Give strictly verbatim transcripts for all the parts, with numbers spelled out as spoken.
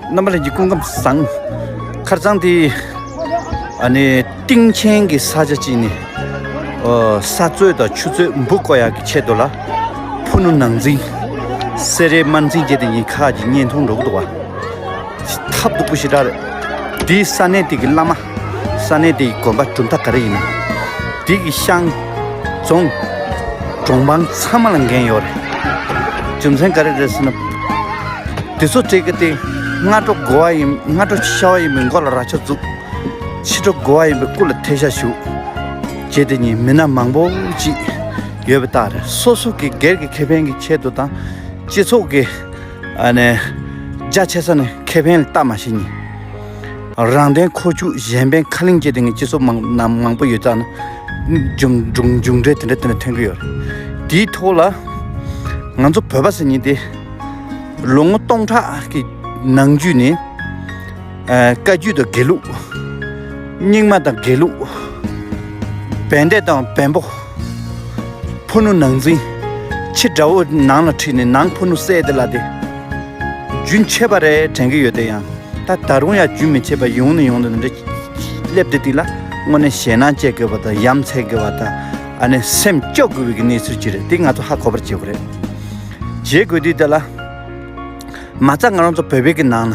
རྣམ་པ་ལྷན་རྒྱས་སྐུ་ཁམས་བཟང་། ཁར་སང་དེ་ཨ་ནི་གཏིང་ཆེན་གྱི་ས་ཆ་གཅིག་ནས་ཨོ་ས་རྩོད་དང་ཆུ་རྩོད་འབུ་བརྐོ་ཡག་གི་ཆེད་དུ་ལ་ཕུ་ནུ་ནང་འཛིང་སེ་རའི་དམར་འཛིང་བྱས་ཏེ་ཉིན་ཁ་གྱི་བརྙན་ཐུང་འགྲོ་གི་འདུག་བ། ཐབས་སྡུག་པོ་ཞེ་དྲག་རེད། དེའི་ས་གནས་དེ་གི་བླ་མ། ས་གནས་དེ་གི་དགོན་པ་གྲུབ་མཐའ་ག་རེ་ཡིན་ན། དེ་གི་ཤང་། རྫོང་། གྲོང་འབངས་ཚང་མ་ལ་འགན་ཡོད་རེད། རྒྱུ་མཚན་ག་རེ་རེད་ཟེར་ན། དེ་ཚོ་བྲེག་གི་དེ་སྔ་དྲོ་དགོ་བ་ཡིན། སྔ་དྲོ་ཤ་བ་ཡིན་པའི་མགོ་ལ་ར་ཆ་བཙུགས། ཕྱི་དྲོ་དགོ་བ་ཡིན་པའི་སྐུ་ལ་ཐལ་ཤ་གཞུ། བྱས་ཏེ་ཉིན་མི་སྣ་མང་པོ་ཅིག་ཡོད་པ་རྟགས་རེད། སོ་སོ་གི་སྒེར་གྱི་ཁེ་ཕན་གྱི་ཆེད་དུ་དང་། སྤྱི་ཚོགས་ཀྱི་ཨ་ནས་རྒྱ་ཆེ་ས་ནས་ཁེ་ཕན་ལ་ལྟ་མ་ཤེས་ཉིན། རང་དོན་ཁོ་ཆུ་གཞན་ཕན་ཁ་ལིང་བྱས་ཏེ་ངས་སྤྱི་ཚོགས་མང་ནང་མང་པོ་ཡོད་ཙང་ན། འབྱུང་འབྱུང་འབྱུང་འབྲས་དེ་འདྲ་དེ་འདྲ་ཐོན་གི་ཡོད་རེད། དེའི་ཐོག་ལ། ང་ཚོ་བོད་པ་ཟེར་མཁན་དེ། ལོ་ངོ་སྟོང་ཕྲག་གི་ནང་རྒྱུད་ནས། ཨ་བཀའ་བརྒྱུད་དང་དགེ་ལུགས། རྙིང་མ་དང་དགེ་ལུགས། བན་དེ་དང་བན་པོ། ཕུ་ནུ་ནང་འཛིང་། ཕྱི་དགྲ་བོ་ནང་ལ་ཁྲིད་ནས་ནང་ཕུ་ནུ་བསད་དེ་ལ་དེ། རྒྱུན་ཆད་པ་རེད་དྲན་གི་ཡོད་དེ་ཡང་། ད་ད་རུང་ཡང་རྒྱུན་མི་ཆད་པ་ཡོང་ནས་ཡོང་ནས་འདི་འདྲ་སླེབས་དེ་དེ་ལ་དངོས་གནས་ཞེད་སྣང་སྐྱེ་དགོས་པ་དང་ཡ་མཚན་དགོས་པ་དང་། ཨ་ནི་སེམས་སྐྱོ་དགོས་པའི་གནས་ཚུལ་ཅིག་རེད། དེ་ང་ཚོ་ཧ་གོ་བར་བྱེད་དགོས་རེད། བྱེད་དགོས་དུས་དེ་ལ། མ་རྩ་ང་རང་ཚོ་བོད་པའི་གི་ནང་ལ།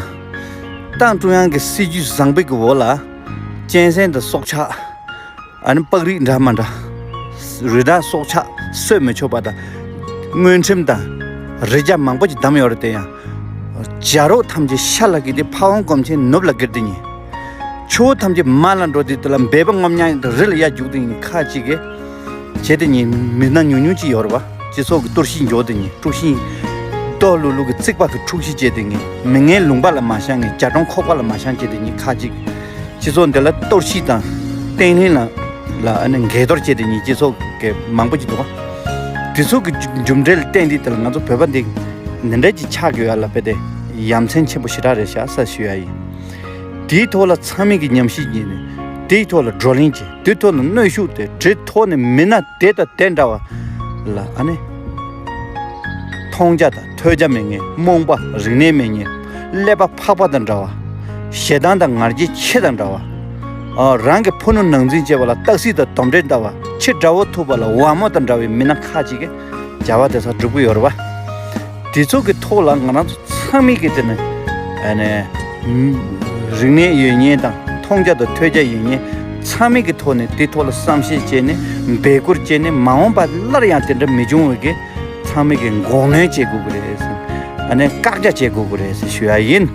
ཏང་ཀྲུང་དབྱང་གི་སྲིད་ཇུས་བཟང་པོའི་གི་འོག་ལ། གཅན་གཟན་དང་སྲོག་ཆགས། ཨ་ནི་པགས་རིགས་འདྲ་མ་འདྲ། རི་དྭགས་སྲོག་ཆགས་གསོད་མི་ཆོག་པ་དང་། རྔོན་ཁྲིམས་དང་། རི་བྱ་མང་པོ་ཅིག་བསྡམས་ཡོད་རེད་དེ་ཡང་། བྱ་རོག་ཐམས་ཅད་ཤ་ལ་གི་དེ་ཕ་བོང་སྒོམ་ཆེན་ནུབ་ལ་སྒེར་དེ་ཉིད། ཆུ་བོ་ཐམས་ཅད་མར་ལ་འགྲོ་དུས་དེ་ལ་འབད་པ་ངོམ་ཉག་དང་རི་ལ་ཡར་རྒྱུག་དེ་ཉིད་ཁ་ཅིག་གི། བྱས་དེ་ཉིད་མི་སྣ་ཉུང་ཉུང་ཅིག་ཡོད་རེད་བ། སྤྱི་ཚོགས་ཀྱི་གཏོར་བཤིག་འགྱོ་དེ་ཉིད་དཀྲུག་ཤིང་། ལྟོ་ལུ་ལུ་གི་རྩིག་པ་གི་འཁྲུག་གཞི་བྱས་དེ་ཉིད་མི་ངན་ལུང་པ་ལ་མ་བཤང་ངས་བྱ་གྲོང་ཁོག་པ་ལ་མ་བཤང་བྱས་དེ་ཉིད་ཁ་ཅིག། སྤྱི་ཚོགས་འདི་ལ་གཏོར་བཤིག་དང་། བརྟན་ལྷིང་ལ་ལ་ཨ་ནི་འགས་གཏོར་བྱས་དེ་ཉིད་སྤྱི་ཚོགས་ཀྱི་མང་པོ་ཅིག་འདུག་བ། དེ་ཚོ་གི་རྒྱུ་རྒྱུ་འབྲས་ལ་བརྟེན་དེ་དེ་ལ་ང་ཚོ་བོད་པ་འདི་འདི་འདྲ་ཅིག་ཆགས་དགོས་ཡ་ལ་དཔེ་དེ་ཡ་མཚན་ཆེན་པོ་ཞེ་དྲག་རེད་ཤག་ས་ཞུ་ཡ་ཡིན། དེའི་ཐོག་ལ་ཚང་མས་ཀྱི་ཉམས་ཞིབ་བྱས་ནས་དེའི་ཐོག་ལ་བགྲོ་གླེང་བྱས། དེའི་ཐོག་ནས་གནོན་ཤུགས་དེ་གྲོས་ཐོག་ནས་མི་སྣ་དེ་དང་དེ་འདྲ་བ་ལ་ཨ་ནི། མཐོང་རྒྱ་དང་ཐོས་རྒྱ་མེད་མཁན། རྨོངས་པ། རིག་གནས་མེད་མཁན། ཀླད་པ་ཕག་པ་དང་འདྲ་བ། ཞེ་སྡང་དང་ང་རྒྱལ་ཆེ་དང་འདྲ་བ། ཨ་རང་གི་ཕུ་ནུ་ནང་འཛིང་བྱས་པ་ལ་སྟག་གཟིག་དང་དོམ་དྲེད་འདྲ་བ། ཕྱི་དགྲ་བོ་ཐུག་པ་ལ་ཝ་མོ་དང་འདྲ་བའི་མི་སྣ་ཁ་ཅིག་གིས་བྱ་བ་དེ་ཚོ་སྒྲུབ་ཀྱི་ཡོད་རེད་བ། དེ་ཚོ་གི་ཐོག་ལ་ང་རང་ཚོ་ཚང་མས་ཀྱི་དེ་ནི་ཨ་ནི་རིག་གནས་ཡོད་མཁན་དང་མཐོང་རྒྱ་དང་ཐོས་རྒྱ་ཡོད་མཁན་ཚང་མས་ཀྱི་ཐོག་ནས་དེ་ཐོག་ལ་བསམ་ཤེས་བྱས་ནས་འབད་བསྐུལ་བྱས་ནས་མ་འོངས་པ་སླར་ཡང་དེ་འདྲ་མི་འབྱུང་བའི་གི་ཚང་མས་ཀྱི་འགོག་སྣོན་བྱེད་དགོས་ཀྱི་རེད་ཟེར། ཨ་ནི་བཀག་རྒྱ་བྱེད་དགོས་ཀྱི་རེད་ཟེར་ཞུ་ཡ་ཡིན།